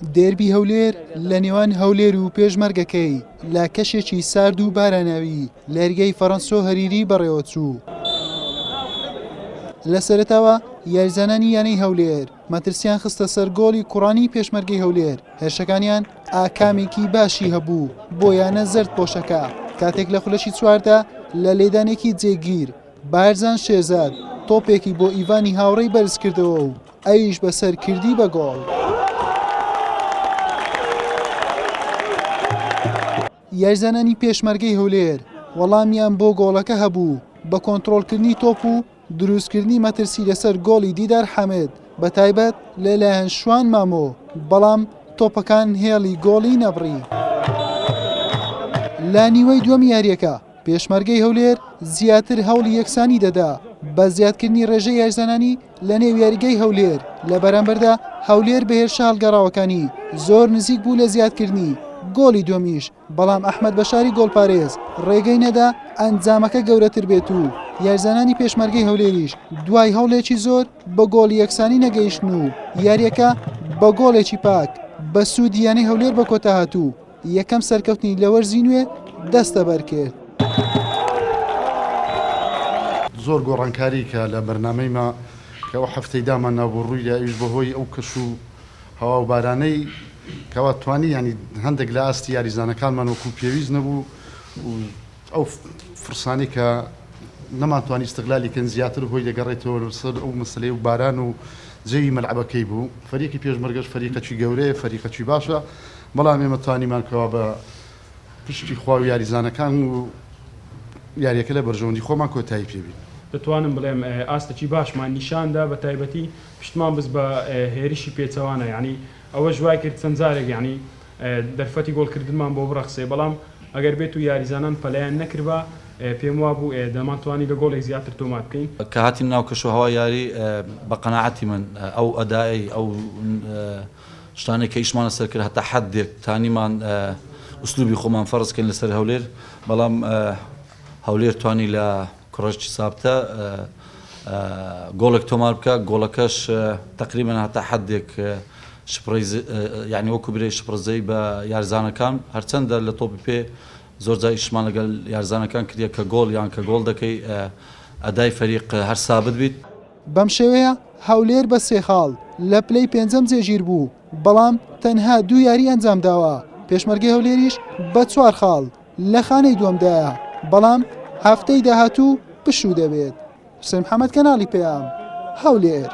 دێربی هەولێر لە نێوان هەولێر و پێشمەرگەکەی لە کەشێکی سارد و باراناوی لە یاریگای فەرەنسۆ هەریری بەڕێوەچوو. لە سەرەتاوە یاریزانانی یانەی هەولێر مەترسیان خستە سەر گۆڵی کوڕانی پێشمەرگەی هەولێر، هێرشەکانیان ئاکامێکی باشی هەبوو بۆ یانە زەرد پۆشەکە کاتێک لە خولەکی چواردا لە لێدانێکی جێگیر بارزان شێرزاد تۆپێکی بۆ ئیڤانی هاوڕێی بەرزکردەوە و ئەویش بەسەر کردی بە گۆڵ. یاریزانانی پێشمەرگەی هەولێر وەڵامیان بۆ گۆڵەکە هەبوو بە کۆنترۆڵکردنی تۆپ و دروستکردنی مەترسی لەسەر گۆڵی دیدار حەمد بەتایبەت لەلایەن شوان مامۆ، بەڵام تۆپەکان هێڵی گۆڵی نەبڕی. لە نیوەی دووەمی یارییەکە پێشمەرگەی هەولێر زیاتر هەوڵی یەکسانی دەدا بە زیادکردنی ڕێژەی یاریزانانی لە نێو یاریگەی هەولێر، لە بەرامبەردا هەولێر بە هێرشە هەڵگەڕاوەکانی زۆر نزیک بوو لە زیادکردنی گۆڵی دووەمیش، بەڵام ئەحمەد بەشاری گۆڵپارێز ڕێگەی نەدا ئەنجامەکە گەورەتر بێت و یاریزانانی پێشمەرگەی هەولێریش دوای هەوڵێکی زۆر بە گۆڵی یەکسانی نەگەیشتن و یارییەکە بە گۆڵێکی پاک بە سوودی یانەی هەولێر بە کۆتا هات و یەکەم سەرکەوتنی لە وەرزی نوێ دەستەبەر کرد. زۆر گۆڕانکاری کە لە بەرنامەی ما کە ئەو هەفتەی دامان نابوو ڕووی دا ئەویش بەهۆی ئەو کەش و هەوا و بارانەی کەوا توانی یانی هەندێک لە ئاستی یاریزانەکانمان وەکو پێویست نەبوو و ئەو فرسانی کە نەمانتوانی ئیستغلالی کەن زیاتر هۆی دەگەڕێتەوە لەسەر ئەو مەسەلەی و باران و جەوی مەلعەبەکەی بوو فەریقی پێشمەرگەش فەریقەکی گەورەیە فەریقەکی باشە بەڵام ئێمە توانیمان کەوا بە پشتی خوا و یاریزانەکان و یاریەکە لە بەرژەوەندی خۆمان کۆتایی پێبین. دەتوانم بڵێم ئاستێکی باشمان نیشاندا بە تایبەتی پشتمان بست بە هێرشی پێچەوانە یانی ئەوەش وای کرد چەند جارێک یانی دەرفەتی گۆڵکردنمان بۆ بڕەخسێ بەڵام ئەگەر بێت و یاریزانان پەلەیان نەکردبا پێم وابوو دەمانتوانی لە گۆڵێک زیاتر تۆمار بکەین. کە هاتین ناو کەشوهەوای یاری بە قەناعەتی من ئەو ئەدائەی ئەو شتانەی کە ئیشمان لەسەر کرد هەتا حەدێک تانیمان ئوسلوبی خۆمان فەرز کەین لەسەر هەولێر بەڵام هەولێر توانی لە کوڕەشی سابتە گۆڵێک تۆمار بکە گۆڵەکەش تقریبا هەتا حدێک شپڕی یعنی وەکو برێ شپڕزەی بە یارزانەکان هەرچەندە لە تۆپی پێ زۆر جار ئیشمان لەگەل یارزانەکان کردە کە گۆڵ یان کە گۆڵ دەکەی ئەدای فەریق هەر سابت بیت. بەم شێوەیە هەولێر بە سێ خاڵ لە پلەی پێنجەم جێگیر بوو، بەڵام تەنها دوو یاری ئەنجامداوە، پێشمەرگەی هەولێریش بە چوار خاڵ لە خانەی دووەمدایە، بەڵام هەفتەی داهاتوو پشوو دەبێت. حوسێن محەمەد کەناڵی پەیام، هەولێر.